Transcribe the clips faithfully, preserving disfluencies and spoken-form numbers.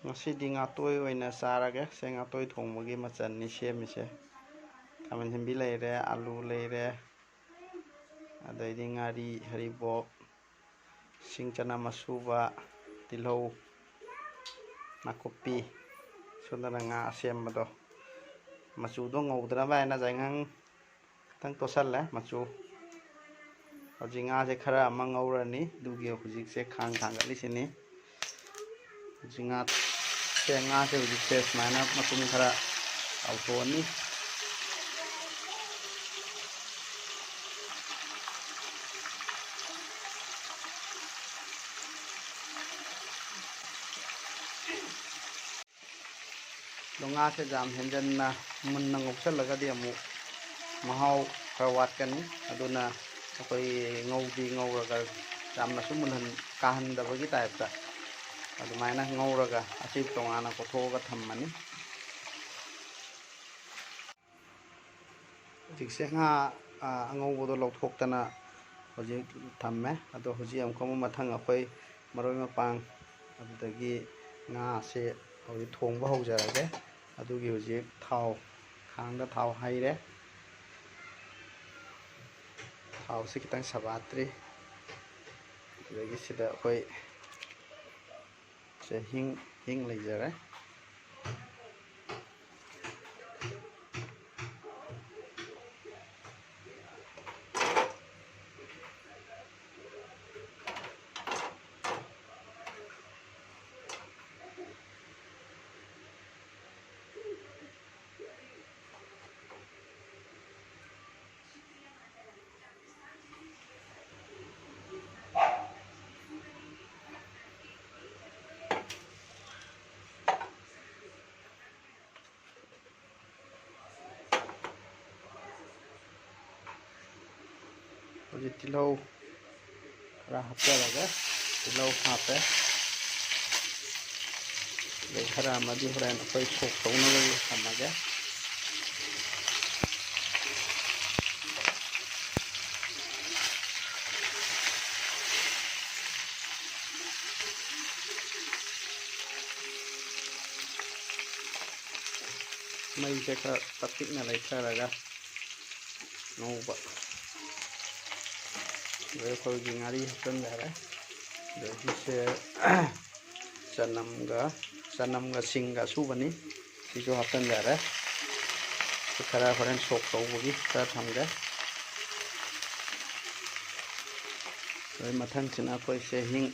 ꯉꯁꯤꯗꯤ ꯉꯥꯇꯣꯏ ꯑꯣꯏꯅ ꯆꯥꯔꯒꯦ꯫ ꯁꯦ, ꯉꯥꯇꯣꯏ ꯊꯣꯡꯕꯒꯤ ꯃꯆꯜꯅꯤ ꯁꯦꯝꯃꯤꯁꯦ꯫ ꯈꯥꯃꯦꯟ ꯑꯁꯤꯟꯕꯤ ꯂꯩꯔꯦ, ꯑꯂꯨ ꯂꯩꯔꯦ, ꯑꯗꯩꯗꯤ ꯉꯥꯔꯤ, ꯍꯔꯤꯕꯣꯞ, ꯁꯤꯡ ꯆꯅꯝ ꯑꯁꯨꯕ, ꯇꯤꯜꯍꯧ, ꯅꯥꯀꯨꯞꯄꯤ, ꯁꯣꯝꯗꯅ ꯉꯥ ꯑꯁꯦꯝꯕꯗꯣ꯫ ꯃꯆꯨꯗꯣ ꯉꯧꯗꯅꯕ ꯍꯥꯏꯅ ꯌꯥꯏꯉꯪ ꯈꯤꯇꯪ ꯇꯣꯠꯁꯜꯂꯦ ꯃꯆꯨ꯫ ꯍꯧꯖꯤꯛ ꯉꯥꯁꯦ ꯈꯔ ꯑꯃ ꯉꯧꯔꯅꯤ, ꯑꯗꯨꯒꯤ ꯍꯧꯖꯤꯛꯁꯦ ꯈꯥꯡ ꯊꯥꯡꯒꯠꯂꯤꯁꯤꯅꯤ꯫ ꯍꯧꯖꯤꯛ ꯉꯥ, ꯁꯦ, ꯉꯥꯁꯦ ꯍꯧꯖꯤꯛꯁꯦ ꯁꯨꯃꯥꯏꯅ ꯃꯇꯨꯝ ꯈꯔ ꯇꯥꯎꯊꯣꯛꯑꯅꯤ꯫ ꯑꯗꯣ ꯉꯥꯁꯦ ꯌꯥꯝ ꯍꯦꯟꯖꯟꯅ ꯃꯨꯟꯅ ꯉꯧꯁꯜꯂꯒꯗꯤ ꯑꯃꯨꯛ ꯃꯍꯥꯎ ꯈꯔ ꯋꯥꯠꯀꯅꯤ꯫ ꯑꯗꯨꯅ ꯑꯩꯈꯣꯏ ꯉꯧꯗꯤ ꯉꯧꯔꯒ ꯌꯥꯝꯅꯁꯨ ꯃꯨꯜꯍꯟ-, ꯀꯥꯍꯟꯗꯕꯒꯤ ꯇꯥꯏꯞꯇ ꯑꯗꯨꯃꯥꯏꯅ ꯉꯧꯔꯒ ꯑꯁꯤ ꯇꯣꯉꯥꯟꯅ ꯀꯣꯊꯣꯛꯑꯒ ꯊꯝꯃꯅꯤ꯫ ꯍꯧꯖꯤꯛꯁꯦ ꯉꯥ, ꯑ, ꯑꯉꯧꯕꯗꯣ ꯂꯧꯊꯣꯛꯇꯅ ꯍꯧꯖꯤꯛ ꯊꯝꯃꯦ꯫ ꯑꯗꯣ ꯍꯧꯖꯤꯛ ꯑꯃꯨꯛꯀ ꯑꯃꯨꯛ ꯃꯊꯪ ꯑꯩꯈꯣꯏ ꯃꯔꯣꯏ ꯃꯄꯥꯡ, ꯑꯗꯨꯗꯒꯤ ꯉꯥꯁꯦ ꯍꯧꯖꯤꯛ ꯊꯣꯡꯕ ꯍꯧꯖꯔꯒꯦ꯫ ꯑꯗꯨꯒꯤ ꯍꯧꯖꯤꯛ ꯊꯥꯎ, ꯈꯥꯡꯗ ꯊꯥꯎ ꯍꯩꯔꯦ꯫ ꯊꯥꯎꯁꯤ ꯈꯤꯇꯪ ꯁꯥꯕꯥꯠꯇ꯭ꯔꯤ꯫ ꯑꯗꯒꯤ ꯁꯤꯗ ꯑꯩꯈꯣꯏ ꯁꯦ, ꯍꯤꯡ, ꯍꯤꯡ ꯂꯩꯖꯔꯦ꯫ ꯍꯧꯖꯤꯛ ꯇꯤꯜꯍꯧ ꯈꯔ ꯍꯥꯞꯆꯔꯒ, ꯇꯤꯜꯍꯧ ꯍꯥꯞꯄꯦ꯫ ꯑꯗꯩ ꯈꯔ ꯑꯃꯗꯤ ꯍꯣꯔꯦꯟ ꯑꯩꯈꯣꯏ ꯁꯣꯛ ꯇꯧꯅꯕꯒꯤ ꯊꯝꯃꯒꯦ꯫ ꯃꯩꯁꯦ ꯈꯔ ꯇꯞꯄꯤꯛꯅ ꯂꯩꯊꯔꯒ ꯉꯧꯕ꯫ ꯑꯗꯩ ꯑꯩꯈꯣꯏꯒꯤ ꯉꯥꯔꯤ ꯍꯥꯞꯆꯤꯟꯖꯔꯦ꯫ ꯑꯗꯒꯤꯁꯦ ꯆꯅꯝꯒ, ꯆꯅꯝꯒ ꯁꯤꯡꯒ ꯑꯁꯨꯕꯅꯤ꯫ ꯁꯤꯁꯨ ꯍꯥꯞꯆꯤꯟꯖꯔꯦ꯫ ꯁꯤ ꯈꯔ ꯍꯣꯔꯦꯟ ꯁꯣꯛ ꯇꯧꯕꯒꯤ ꯈꯔ ꯊꯝꯒꯦ꯫ ꯑꯗꯩ ꯃꯊꯪꯁꯤꯅ ꯑꯩꯈꯣꯏꯁꯦ ꯍꯤꯡ꯫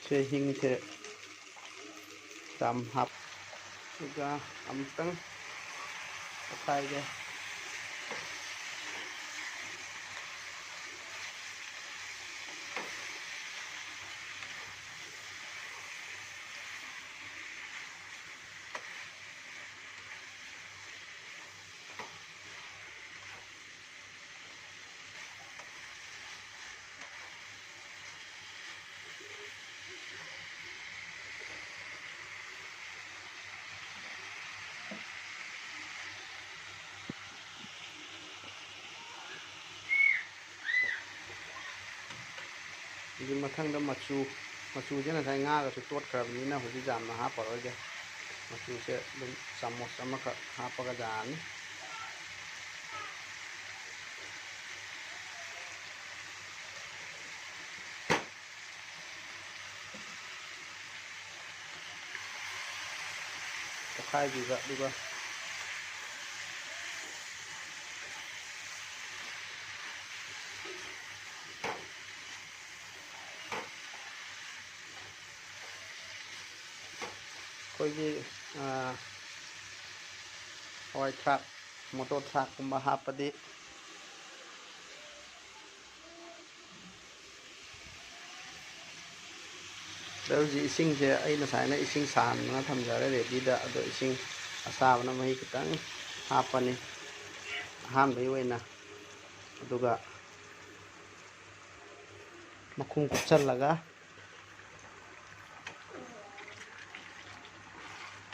ꯁꯦ ꯍꯤꯡꯁꯦ ꯌꯥꯝ ꯍꯥꯞ-, ꯑꯗꯨꯒ ꯑꯃꯨꯛꯇꯪ ꯑꯣꯠꯈꯥꯏꯒꯦ꯫ ꯑꯗꯨ ꯃꯊꯪꯗ ꯃꯆꯨ, ꯃꯆꯨꯁꯦ ꯉꯁꯥꯏ ꯉꯥꯒꯁꯨ ꯇꯣꯠꯈ꯭ꯔꯕꯅꯤꯅ ꯍꯧꯖꯤꯛ ꯌꯥꯝꯅ ꯍꯥꯞꯄꯔꯣꯏꯒꯦ꯫ ꯃꯆꯨꯁꯦ ꯑꯗꯨꯝ ꯆꯥꯃꯁ ꯑꯃꯈꯛ ꯍꯥꯞꯄꯒ ꯌꯥꯔꯅꯤ꯫ ꯇꯣꯈꯥꯏꯕꯤꯕ꯫ ꯑꯗꯨꯒ ꯑꯩꯈꯣꯏꯒꯤ, ꯑ, ꯍꯋꯥꯏ ꯊ꯭ꯔꯥꯛ, ꯃꯣꯇꯣꯔ ꯊ꯭ꯔꯥꯛꯀꯨꯝꯕ ꯍꯥꯞꯄꯗꯤ ꯑꯗ ꯍꯧꯖꯤꯛ ꯏꯁꯤꯡꯁꯦ ꯑꯩ ꯉꯁꯥꯏꯅ ꯏꯁꯤꯡ ꯁꯥꯍꯟꯗꯅ ꯊꯝꯖꯔꯦ ꯔꯦꯗꯤꯗ꯫ ꯑꯗꯣ ꯏꯁꯤꯡ ꯑꯁꯥꯕꯅ ꯃꯍꯤ ꯈꯤꯇꯪ ꯍꯥꯞꯄꯅꯤ ꯑꯍꯥꯟꯕꯒꯤ ꯑꯣꯏꯅ꯫ ꯑꯗꯨꯒ ꯃꯈꯨꯝ ꯀꯨꯞꯁꯜꯂꯒ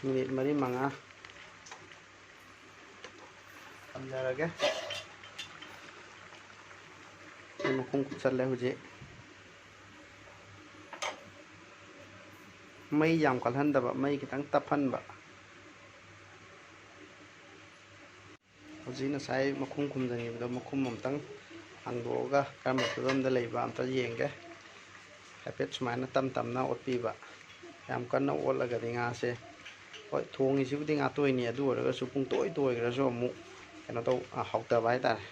ꯃꯤꯅꯤꯠ ꯃꯔꯤ ꯃꯉꯥ ꯊꯝꯖꯔꯒꯦ꯫ ꯑꯩ ꯃꯈꯨꯝ ꯀꯨꯞꯁꯜꯂꯦ ꯍꯧꯖꯤꯛ꯫ ꯃꯩ ꯌꯥꯝ ꯀꯜꯍꯟꯗꯕ, ꯃꯩ ꯈꯤꯇꯪ ꯇꯞꯍꯟꯕ꯫ ꯍꯧꯖꯤꯛ ꯉꯁꯥꯏ ꯃꯈꯨꯝ ꯈꯨꯝꯖꯤꯟꯈꯤꯕꯗꯣ, ꯃꯈꯨꯝ ꯑꯝꯇꯪ ꯍꯥꯡꯗꯣꯛꯑꯒ ꯀꯔꯝꯕ ꯐꯤꯕꯝꯗ ꯂꯩꯕ ꯑꯝꯇ ꯌꯦꯡꯒꯦ꯫ ꯍꯥꯏꯐꯦꯠ ꯁꯨꯃꯥꯏꯅ ꯇꯞ ꯇꯞꯅ ꯑꯣꯠꯄꯤꯕ꯫ ꯌꯥꯝ ꯀꯟꯅ ꯑꯣꯠꯂꯒꯗꯤ ꯉꯥꯁꯦ, ꯍꯣꯏ, ꯊꯣꯡꯉꯤꯁꯤꯕꯨꯗꯤ ꯉꯥ ꯇꯣꯏꯅꯤ, ꯑꯗꯨ ꯑꯣꯏꯔꯒꯁꯨ ꯄꯨꯡꯇꯣꯏ ꯇꯣꯏꯈ꯭ꯔꯁꯨ ꯑꯃꯨꯛ ꯀꯩꯅꯣ ꯇꯧ-, ꯑ, ꯍꯥꯎꯇꯕ ꯍꯥꯏꯇꯥꯔꯦ꯫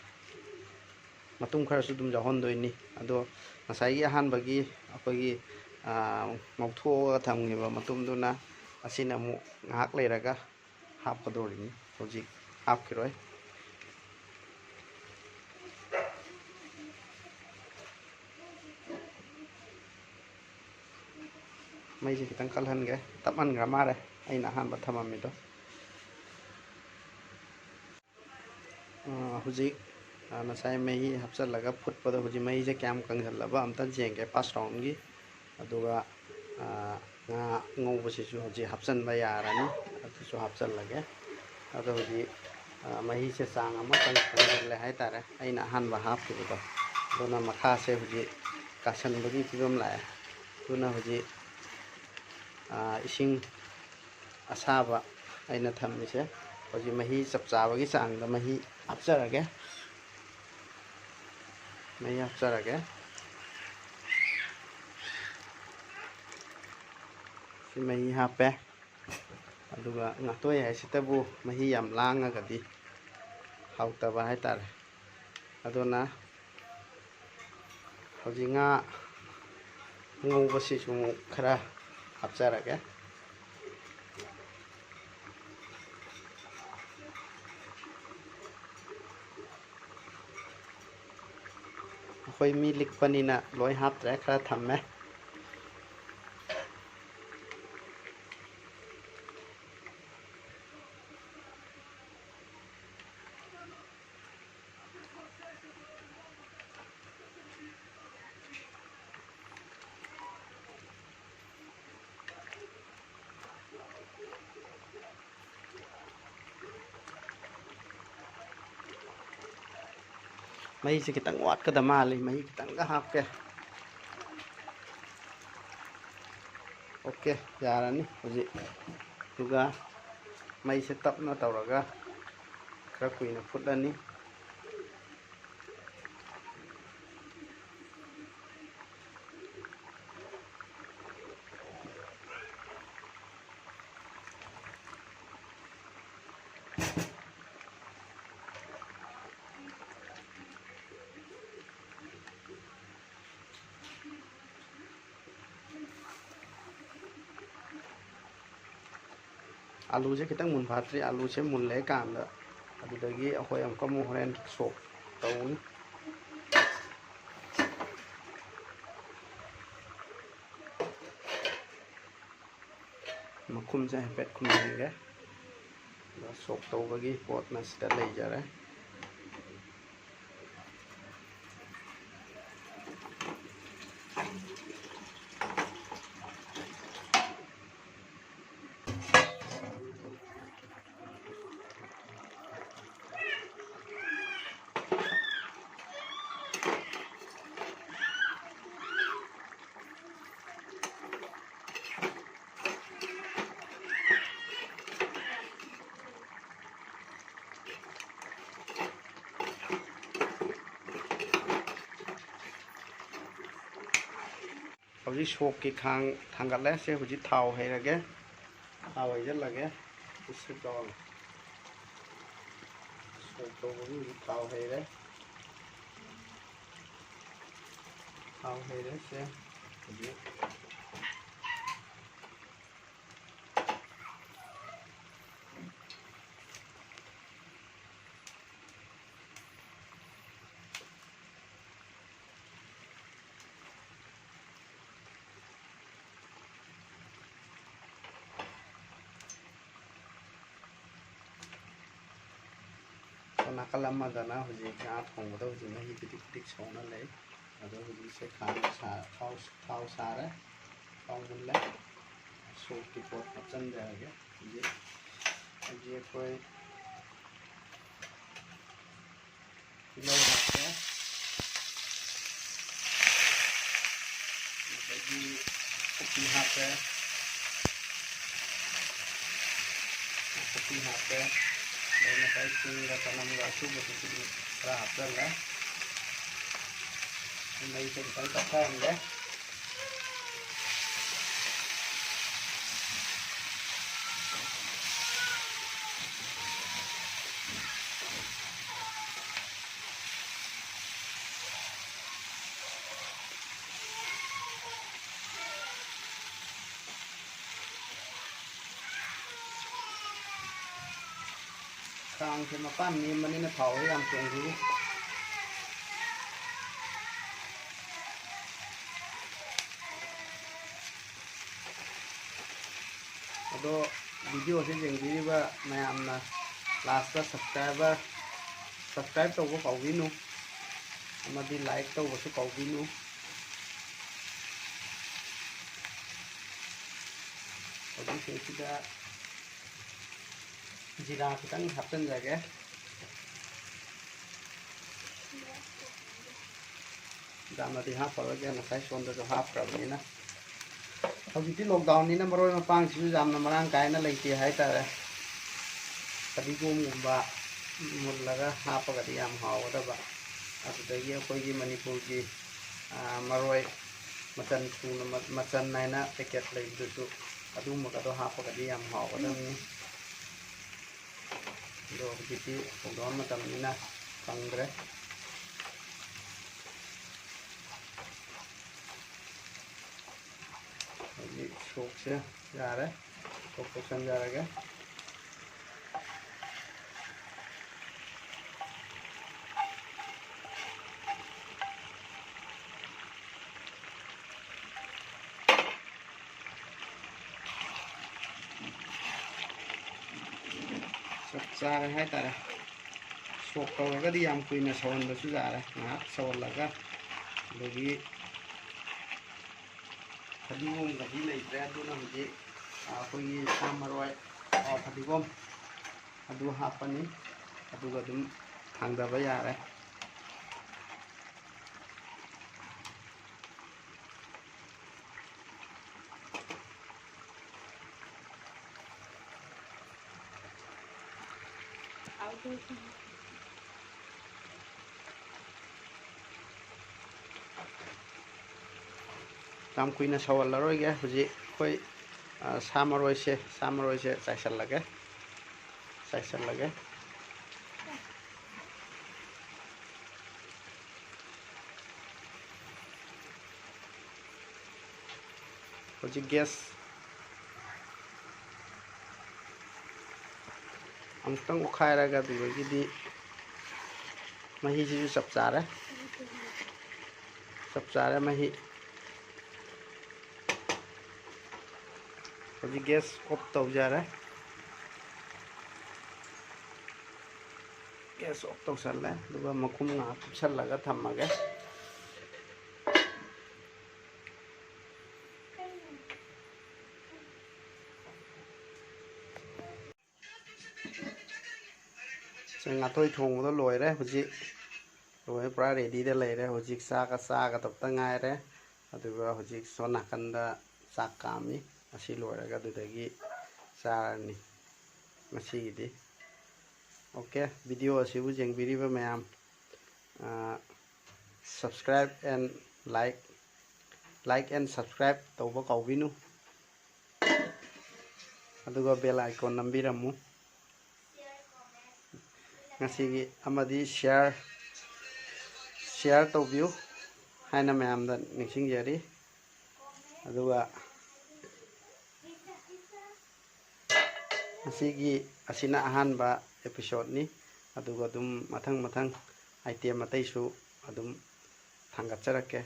ꯃꯇꯨꯝ ꯈꯔꯁꯨ ꯑꯗꯨꯝ ꯌꯥꯎꯍꯟꯗꯣꯏꯅꯤ꯫ ꯑꯗꯣ ꯉꯁꯥꯏꯒꯤ ꯑꯍꯥꯟꯕꯒꯤ ꯑꯩꯈꯣꯏꯒꯤ, ꯑ, ꯉꯧꯊꯣꯛꯑꯒ ꯊꯝꯈꯤꯕ ꯃꯇꯨꯝꯗꯨꯅ ꯑꯁꯤꯅ ꯑꯃꯨꯛ ꯉꯥꯏꯍꯥꯛ ꯂꯩꯔꯒ ꯍꯥꯞꯀꯗꯧꯔꯤꯅꯤ꯫ ꯍꯧꯖꯤꯛ ꯍꯥꯞꯈꯤꯔꯣꯏ꯫ ꯃꯩꯁꯦ ꯈꯤꯇꯪ ꯀꯜꯍꯟꯒꯦ꯫ ꯇꯞꯍꯟꯈ꯭ꯔ ꯃꯥꯜꯂꯦ ꯑꯩꯅ ꯑꯍꯥꯟꯕ ꯊꯝꯃꯝꯃꯤꯗꯣ꯫ ꯑ, ꯍꯧꯖꯤꯛ, ꯑ, ꯉꯁꯥꯏ ꯃꯍꯤ ꯍꯥꯞꯆꯤꯜꯂꯒ ꯐꯨꯠꯄꯗꯣ ꯍꯧꯖꯤꯛ ꯃꯍꯤꯁꯦ ꯀꯌꯥꯝ ꯀꯪꯁꯤꯜꯂꯕ ꯑꯝꯇ ꯌꯦꯡꯒꯦ ꯐꯥꯔꯁ ꯔꯥꯎꯟꯒꯤ꯫ ꯑꯗꯨꯒ, ꯑ, ꯉꯥ ꯉꯧꯕꯁꯤꯁꯨ ꯍꯧꯖꯤꯛ ꯍꯥꯞꯆꯤꯟꯕ ꯌꯥꯔꯅꯤ꯫ ꯑꯗꯨꯁꯨ ꯍꯥꯞꯆꯤꯜꯂꯒꯦ꯫ ꯑꯗꯣ ꯍꯧꯖꯤꯛ, ꯑ, ꯃꯍꯤꯁꯦ ꯆꯥꯡ ꯑꯃ ꯀꯪꯁꯤꯜꯂꯦ ꯍꯥꯏꯇꯥꯔꯦ, ꯑꯩꯅ ꯑꯍꯥꯟꯕ ꯍꯥꯞꯈꯤꯕꯗꯣ꯫ ꯑꯗꯨꯅ ꯃꯈꯥꯁꯦ ꯍꯧꯖꯤꯛ ꯀꯥꯁꯟꯕꯒꯤ ꯐꯤꯕꯝ ꯂꯥꯛꯑꯦ꯫ ꯑꯗꯨꯅ ꯍꯧꯖꯤꯛ, ꯑ, ꯏꯁꯤꯡ ꯑꯁꯥꯕ ꯑꯩꯅ ꯊꯝꯃꯤꯁꯦ꯫ ꯍꯧꯖꯤꯛ ꯃꯍꯤ ꯆꯞ ꯆꯥꯕꯒꯤ ꯆꯥꯡꯗ ꯃꯍꯤ ꯍꯥꯞꯆꯔꯒꯦ꯫ ꯃꯍꯤ ꯍꯥꯞꯆꯔꯒꯦ꯫ ꯁꯤ ꯃꯍꯤ ꯍꯥꯞꯄꯦ꯫ ꯑꯗꯨꯒ ꯉꯥꯇꯣꯏ ꯍꯥꯏꯁꯤꯇꯕꯨ ꯃꯍꯤ ꯌꯥꯝ ꯂꯥꯡꯉꯒꯗꯤ ꯍꯥꯎꯇꯕ ꯍꯥꯏꯇꯥꯔꯦ꯫ ꯑꯗꯨꯅ ꯍꯧꯖꯤꯛ ꯉꯥ ꯉꯧꯕꯁꯤꯁꯨ ꯑꯃꯨꯛ ꯈꯔ ꯍꯥꯞꯆꯔꯒꯦ꯫ ꯑꯩꯈꯣꯏ ꯃꯤ ꯂꯤꯛꯄꯅꯤꯅ ꯂꯣꯏ ꯍꯥꯞꯇ꯭ꯔꯦ, ꯈꯔ ꯊꯝꯃꯦ꯫ ꯃꯩꯁꯦ ꯈꯤꯇꯪ ꯋꯥꯠꯀꯗ ꯃꯥꯜꯂꯤ, ꯃꯍꯤ ꯈꯤꯇꯪꯒ ꯍꯥꯞꯀꯦ꯫ ꯑꯣ, ꯑꯣꯀꯦ, ꯌꯥꯔꯅꯤ ꯍꯧꯖꯤꯛ꯫ ꯑꯗꯨꯒ ꯃꯩꯁꯦ ꯇꯞꯅ ꯇꯧꯔꯒ ꯈꯔ ꯀꯨꯏꯅ ꯐꯨꯠꯂꯅꯤ꯫ ꯑꯥꯂꯨꯁꯦ ꯈꯤꯇꯪ ꯃꯨꯟꯐꯥꯠꯇ꯭ꯔꯤ꯫ ꯑꯥꯂꯨꯁꯦ ꯃꯨꯜꯂꯦ ꯀꯥꯟꯗ ꯑꯗꯨꯗꯒꯤ ꯑꯩꯈꯣꯏ ꯑꯃꯨꯛꯀ ꯑꯃꯨꯛ ꯍꯣꯔꯦꯟ ꯁꯣꯛ ꯇꯧꯅꯤ꯫ ꯃꯈꯨꯝꯁꯦ ꯍꯥꯏꯐꯦꯠ ꯈꯨꯝꯖꯤꯟꯒꯦ꯫ ꯑꯗꯣ ꯁꯣꯛ ꯇꯧꯕꯒꯤ ꯄꯣꯠꯅ ꯁꯤꯗ ꯂꯩꯖꯔꯦ꯫ ꯍꯧꯖꯤꯛ ꯁꯣꯛꯀꯤ ꯈꯥꯡ ꯊꯥꯡꯒꯠꯂꯦ꯫ ꯁꯦ ꯍꯧꯖꯤꯛ ꯊꯥꯎ ꯍꯩꯔꯒꯦ꯫ ꯊꯥꯎ ꯍꯩꯖꯤꯜꯂꯒꯦ꯫ ꯎꯁꯤꯠ ꯇꯧꯔꯒ ꯁꯣꯛ ꯇꯧꯕꯒꯤ ꯍꯧꯖꯤꯛ ꯊꯥꯎ ꯍꯩꯔꯦ꯫ ꯊꯥꯎ ꯍꯩꯔꯦ꯫ ꯁꯦ ꯍꯧꯖꯤꯛ ꯁꯣꯝ ꯅꯥꯀꯜ ꯑꯃꯗꯅ ꯍꯧꯖꯤꯛ ꯉꯥ ꯊꯣꯡꯕꯗ ꯍꯧꯖꯤꯛ ꯃꯍꯤ ꯄꯤꯗꯤꯛ ꯄꯤꯗꯤꯛ ꯁꯧꯅ ꯂꯩ꯫ ꯑꯗꯣ ꯍꯧꯖꯤꯛꯁꯦ ꯈꯥꯡ ꯁꯥ-, ꯊꯥꯎ, ꯊꯥꯎ ꯁꯥꯔꯦ, ꯊꯥꯎ ꯃꯨꯜꯂꯦ꯫ ꯁꯣꯛꯀꯤ ꯄꯣꯠ ꯍꯥꯞꯆꯤꯟꯖꯔꯒꯦ꯫ ꯍꯧꯖꯤꯛ, ꯍꯧꯖꯤꯛ ꯑꯩꯈꯣꯏ ꯇꯤꯜꯍꯧ ꯍꯥꯞꯄꯦ, ꯑꯗꯒꯤ ꯀꯣꯕꯤ ꯍꯥꯞꯄꯦ, ꯁꯤ ꯍꯥꯞꯄꯦ꯫ ꯑꯗꯩ ꯉꯁꯥꯏ ꯆꯦꯡꯒ ꯆꯅꯝꯒ ꯑꯁꯨꯕꯗꯨꯁꯨ ꯑꯗꯨꯝ ꯈꯔ ꯍꯥꯞꯆꯜꯂꯦ꯫ ꯃꯩꯁꯦ ꯈꯤꯇꯪ ꯇꯞꯊꯍꯟꯒꯦ꯫ ꯈꯥꯡꯁꯦ ꯃꯄꯥꯟ ꯅꯦꯝꯕꯅꯤꯅ ꯊꯥꯎꯁꯦ ꯌꯥꯝ ꯆꯣꯡꯈꯤꯅꯤ꯫ ꯑꯗꯣ video ꯁꯦ ꯌꯦꯡꯕꯤꯔꯤꯕ ꯃꯌꯥꯝꯅ last ꯇ subscriber, subscribe ꯇꯧꯕ ꯀꯥꯎꯕꯤꯅꯨ, ꯑꯃꯗꯤ like ꯇꯧꯕꯁꯨ ꯀꯥꯎꯕꯤꯅꯨ꯫ ꯍꯧꯖꯤꯛꯁꯤꯗ ꯖꯤꯔꯥ ꯈꯤꯇꯪ ꯍꯥꯞꯆꯤꯟꯖꯒꯦ꯫ ꯌꯥꯝꯅꯗꯤ ꯍꯥꯞꯄꯔꯣꯏꯒꯦ, ꯉꯁꯥꯏ ꯁꯣꯝꯗꯁꯨ ꯍꯥꯞꯈ꯭ꯔꯕꯅꯤꯅ꯫ ꯍꯧꯖꯤꯛꯇꯤ lockdown ꯅꯤꯅ ꯃꯔꯣꯏ ꯃꯄꯥꯡꯁꯤꯁꯨ ꯌꯥꯝꯅ ꯃꯔꯥꯡ ꯀꯥꯏꯅ ꯂꯩꯇꯦ ꯍꯥꯏꯇꯥꯔꯦ꯫ ꯐꯗꯤꯒꯣꯝꯒꯨꯝꯕ ꯃꯨꯜꯂꯒ ꯍꯥꯞꯄꯒꯗꯤ ꯌꯥꯝ ꯍꯥꯎꯒꯗꯕ꯫ ꯑꯗꯨꯗꯒꯤ ꯑꯩꯈꯣꯏꯒꯤ ꯃꯅꯤꯄꯨꯔꯒꯤ, ꯑꯥ, ꯃꯔꯣꯏ ꯃꯆꯟ ꯁꯨꯅ ꯃ-, ꯃꯆꯟ ꯍꯥꯏꯅ packet ꯂꯩꯕꯗꯨꯁꯨ, ꯑꯗꯨꯒꯨꯝꯕꯒꯗꯣ ꯍꯥꯞꯄꯒꯗꯤ ꯌꯥꯝ ꯍꯥꯎꯒꯗꯕꯅꯤ꯫ ꯑꯗꯣ ꯍꯧꯖꯤꯛꯇꯤ lockdown ꯃꯇꯝꯅꯤꯅ ꯐꯪꯗ꯭ꯔꯦ꯫ ꯍꯧꯖꯤꯛ ꯁꯣꯛꯁꯦ ꯌꯥꯔꯦ꯫ ꯁꯣꯛ ꯇꯧꯁꯟꯖꯔꯒꯦ꯫ ꯆꯞ ꯆꯥꯔꯦ ꯍꯥꯏꯇꯥꯔꯦ꯫ ꯁꯣꯛ ꯇꯧꯔꯒꯗꯤ ꯌꯥꯝ ꯀꯨꯏꯅ ꯁꯧꯍꯟꯕꯁꯨ ꯌꯥꯔꯦ꯫ ꯉꯥꯏꯍꯥꯛ ꯁꯧꯍꯜꯂꯒ ꯑꯗꯒꯤ ꯐꯗꯤꯒꯣꯝꯒꯗꯤ ꯂꯩꯇ꯭ꯔꯦ꯫ ꯑꯗꯨꯅ ꯍꯧꯖꯤꯛ, ꯑ, ꯑꯩꯈꯣꯏꯒꯤ ꯁꯥ ꯃꯔꯣꯏ, ꯑ, ꯐꯗꯤꯒꯣꯝ ꯑꯗꯨ ꯍꯥꯞꯄꯅꯤ꯫ ꯑꯗꯨꯒ ꯑꯗꯨꯝ ꯊꯥꯡꯗꯕ ꯌꯥꯔꯦ꯫ ꯌꯥꯝ ꯀꯨꯏꯅ ꯁꯧꯍꯜꯂꯔꯣꯏꯒꯦ꯫ ꯍꯧꯖꯤꯛ ꯑꯩꯈꯣꯏ, ꯑ, ꯁꯥ ꯃꯔꯣꯏꯁꯦ, ꯁꯥ ꯃꯔꯣꯏꯁꯦ ꯆꯥꯏꯁꯜꯂꯒꯦ, ꯆꯥꯏꯁꯜꯂꯒꯦ꯫ ꯍꯧꯖꯤꯛ gas ꯑꯃꯨꯛꯇꯪ ꯑꯣꯠꯈꯥꯏꯔꯒ, ꯑꯗꯨꯗꯒꯤꯗꯤ ꯃꯍꯤꯁꯤꯁꯨ ꯆꯞ ꯆꯥꯔꯦ, ꯆꯞ ꯆꯥꯔꯦ ꯃꯍꯤ꯫ ꯍꯧꯖꯤꯛ gas off ꯇꯧꯖꯔꯦ꯫ Gas off ꯇꯧꯁꯜꯂꯦ꯫ ꯑꯗꯨꯒ ꯃꯈꯨꯝ ꯉꯥꯏꯍꯥꯛ ꯀꯨꯞꯁꯜꯂꯒ ꯊꯝꯃꯒꯦ꯫ ꯁꯦ, ꯉꯥꯇꯣꯏ ꯊꯣꯡꯕꯗꯣ ꯂꯣꯏꯔꯦ꯫ ꯍꯧꯖꯤꯛ ꯂꯣꯏꯔꯦ, ꯄꯨꯔꯥ ready ꯗ ꯂꯩꯔꯦ꯫ ꯍꯧꯖꯤꯛ ꯆꯥꯒ ꯆꯥꯒꯗꯕꯇ ꯉꯥꯏꯔꯦ꯫ ꯑꯗꯨꯒ ꯍꯧꯖꯤꯛ ꯁꯣꯝ ꯅꯥꯀꯟꯗ ꯆꯥꯛ ꯀꯥꯝꯃꯤ꯫ ꯑꯁꯤ ꯂꯣꯏꯔꯒ ꯑꯗꯨꯗꯒꯤ ꯆꯥꯔꯅꯤ ꯉꯁꯤꯒꯤꯗꯤ꯫ Okay, video ꯑꯁꯤꯕꯨ ꯌꯦꯡꯕꯤꯔꯤꯕ ꯃꯌꯥꯝ, ꯑ, subscribe and like, like and subscribe ꯇꯧꯕ ꯀꯥꯎꯕꯤꯅꯨ꯫ ꯑꯗꯨꯒ bell icon ꯅꯝꯕꯤꯔꯝꯃꯨ꯫ ꯉꯁꯤꯒꯤ ꯑꯃꯗꯤ share, share ꯇꯧꯕꯤꯌꯨ ꯍꯥꯏꯅ ꯃꯌꯥꯝꯗ ꯅꯤꯡꯁꯤꯡꯖꯔꯤ꯫ ꯑꯗꯨꯒ ꯉꯁꯤꯒꯤ ꯑꯁꯤꯅ ꯑꯍꯥꯟꯕ episode ꯅꯤ꯫ ꯑꯗꯨꯒ ꯑꯗꯨꯝ ꯃꯊꯪ ꯃꯊꯪ item ꯑꯇꯩꯁꯨ ꯑꯗꯨꯝ ꯊꯥꯡꯒꯠꯆꯔꯛꯀꯦ꯫